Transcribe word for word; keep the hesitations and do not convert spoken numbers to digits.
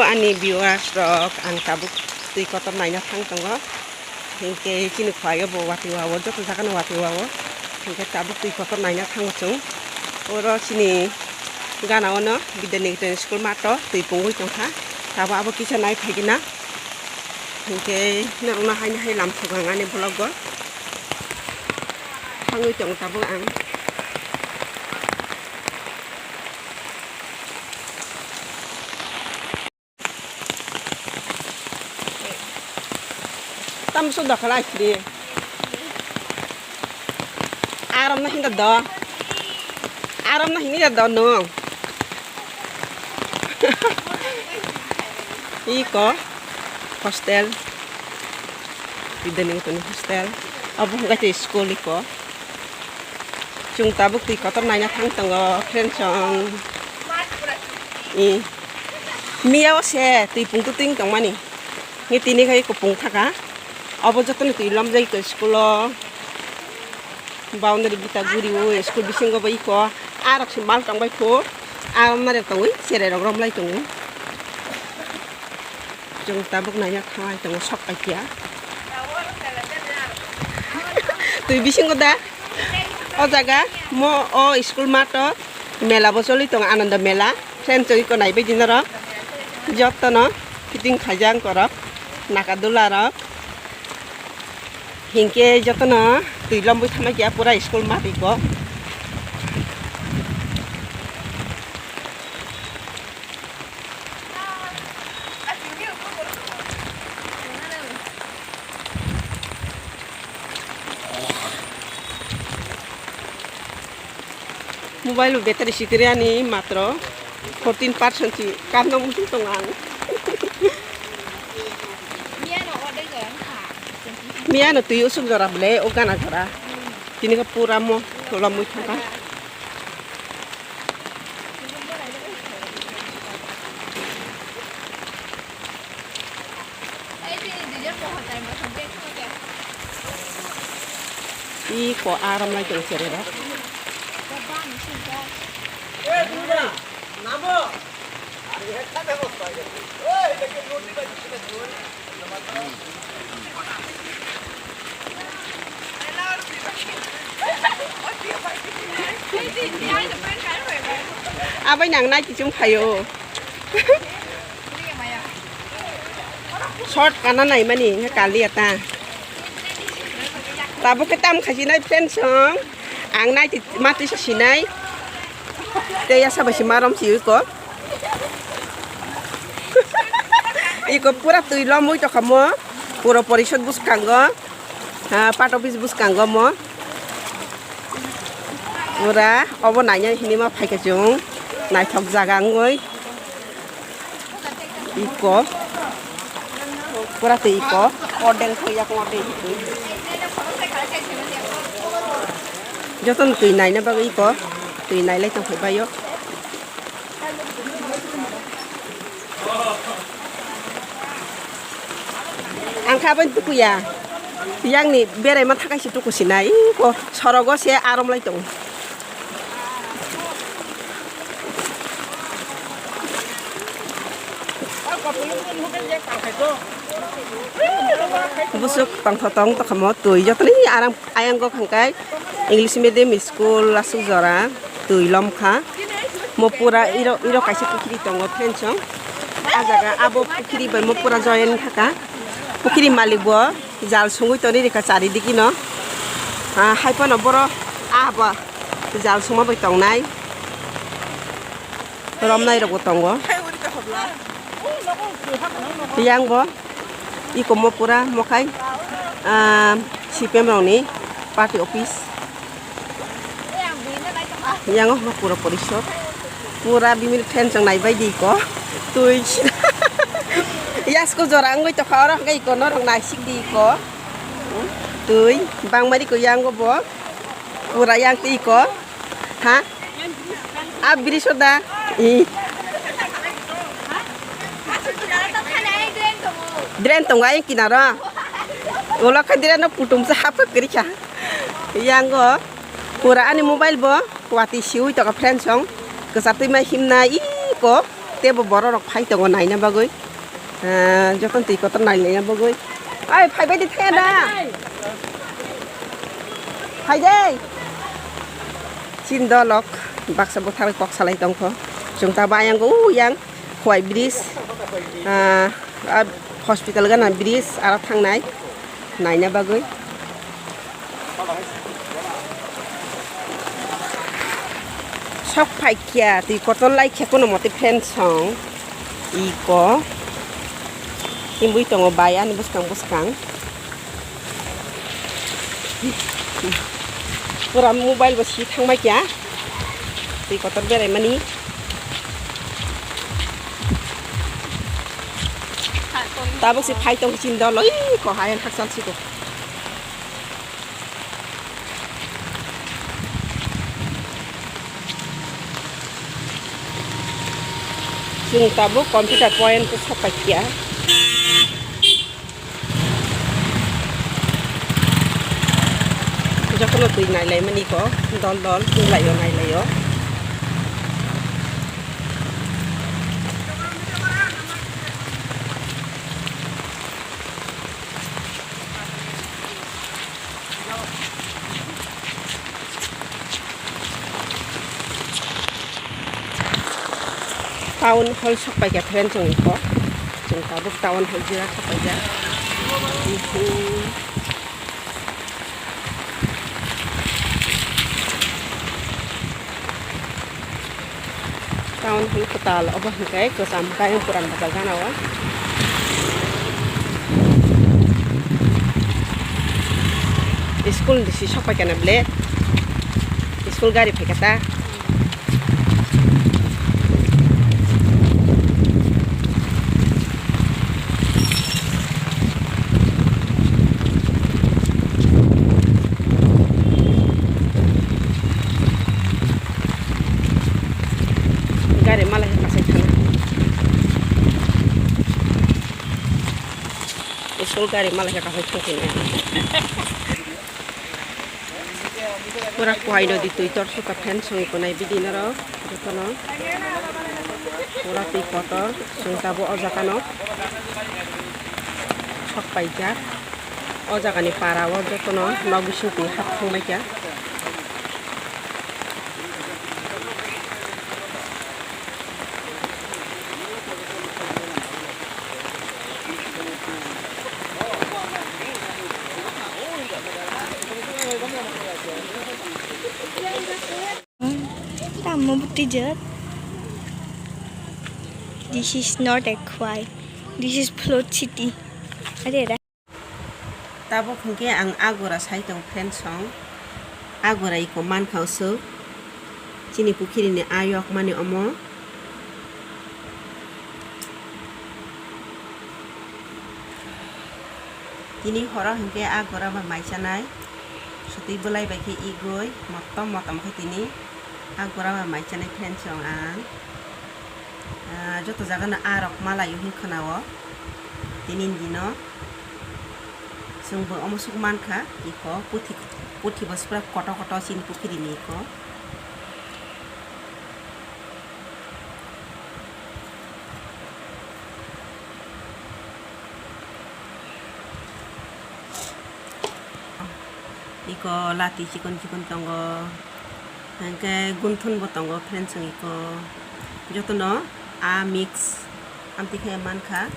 Ani viewers rok, ang tabuk twi kotor naina thang tongo. Hinkhe chini khwlai o bo watwi wa o, joto jaga no watwi wa o. Hinkhe tabuk twi kotor naina thango chwng. Oro chini gana o no Bidya Niketan school math o twi pungwi tongkha. Tabuk abo kisa nai phaigwna. Hinkhe norok no haino hai lam thwkang ani vlog o. Thangwi tongo tabuk ang. Tamso dokhala aisidi. Aram na hinda do. Aram na hinda do no. Iko hostel. Bidya Niketan hostel. Abo hwnkha tei school iko. Chwng tabuk twi kotor naina thang tongo, friends song. I. Miya o se twi pung tu twing tongmani. Ngi tini khai kupung thaka. Obo jotono twi lomjai ko school o. Boundary bita guri o school bisingo bo iko. Arok se mal tongbai pho. Aram narek tongwi, cherai rok romlai tongo. Chwng tabuk naina thangwi tongo, sok pai khe. Twi bisingo da o jaga mo o school math o mela bo choli tongo, Ananda mela. Friends, choli ko naibai di norok. Jotono fitting khaijak korok, naka dula rok. Hinkhe jotono twi lombwi thangma khe pura school math iko. Mobile battery sikiri ani matro fourteen percent si karno muchung tongo ang. Miya no twi usuk jora ble o gana jora. Tini khe pura mo lomwi thangkha. Iko aram lai tong chererok. Abai nang nai kichung phaio. Short kana nai mani kaliya ta. Tabuk khe tam khachi nai friends song. Ang nai ti mati sa sinai. Te ya sabai si marom si ko. Iko pura twi lomwi tokha mo. Puro porisod bwskango. Ha, part office bwskango mo. Pura obo naina hinima phaikha chwng. Naithok jaga wngwi. Iko. Pura twi iko. Ordeng thoi yak ordeng thoi. Jotono twi naina bagwi iko. Twi nailai tongphai baio. Ang kha bai tukuya. Yang ni berai ma thakai si tuku sinai. Iko sorogo se arom lai tongo. Busuk tongtho tong tokha mo twi jotoni arang ayang gok hangkai English medium school aswk jora twi lom kha. Mo pura iro, iro kaisa pukhiri tongo friends song. A jaga abo pukhiri bai mo pura join thaka. Pukhiri malik bo jal sungwi toni rikha charidiki no. Ah, hai phano boro ah ba jal sungma bai tongnai. Romnai rok bo tongo. Yang bo iko mo pura mokhai, ah, C P M rokni party office. Yang o pura porisod. Pura bimini fan chang nai bai di ko. Twi. Yasko jora wngwi tokha oro hwnkhe iko norok naisik di ko. Twi bangmari ko yang o bo. Pura yang twi ko. Ha? A biri soda. I. Drain tongo ayang kinaro. Ulo khe drain no putum sa hap kwrwi kha. Yango pura ani mobile bo watwi siwi tokha friend song. Kwchar twi mai himna iko. Tebo borok rok phai tongo naina bagwi. Ah, jotono twi kotor nai laina bagwi. Ai, phai bai di thaya da. Phai dei. Chin dolok baksa bwthar kok salai tongkho. Chwng ta bayang go yang Khowai bridge. Ah, ah, hospital gana bridge aro thangnai naina bagwi. Sok phaikya, twi kotor laikya kono mote fan song. Iko. Himbui tongo bai ani bwskang bwskang. Pura mobile bo si thangbai kya. Twi kotor berai mani. Tabuk si phai tong chin dol, oi ko hai haksal si ko. Chwng tabuk computer point khe sapai kya. Jotono twi nai lai mani ko dol dol twi lai o nai lai o. Town hall sok paikha friend chwng kho. Chwng tabuk town hall jora sok paikha. Town hall kwtal obo hwnkhe kwcham khe ayang puran bwsajak gana o. School ni si sok paikha na ble. School gari phaikha ta. Gari malai khe kasai thang. School gari malai khe kasai thang khe. Pura kuai nodi twi tor suka fan song ikonai bidi norok jotono. Pura twi kotor chwng tabuk o jaga no sok paijak. O jaga ni para o jotono nok bising twi hap thang baikha. Tamo bwtwi jat. This is not a Khowai. This is Float City. Are, are. Tabuk hwnkhe ang Agora sai tong friend song. Agora iko mankha usuk. Chini pukhiri ni ayok mani omo. Tini horo hwnkhe Agora bai mai chanai. Sotwi bwlai bai khe igoi motom motom khe tini Agora bai mai chanai friend song ang. Ah, joto jaga no arok malai o hin khwna o. Tini dino chwng bo omo suk mankha, iko puthi, puthi bo sipra koto koto chini pukhiri ni iko. Iko lati chikon chikon tongo, hwnkhe gunthun bo tongo, friend song iko jotono a mix amtwi khe mankha.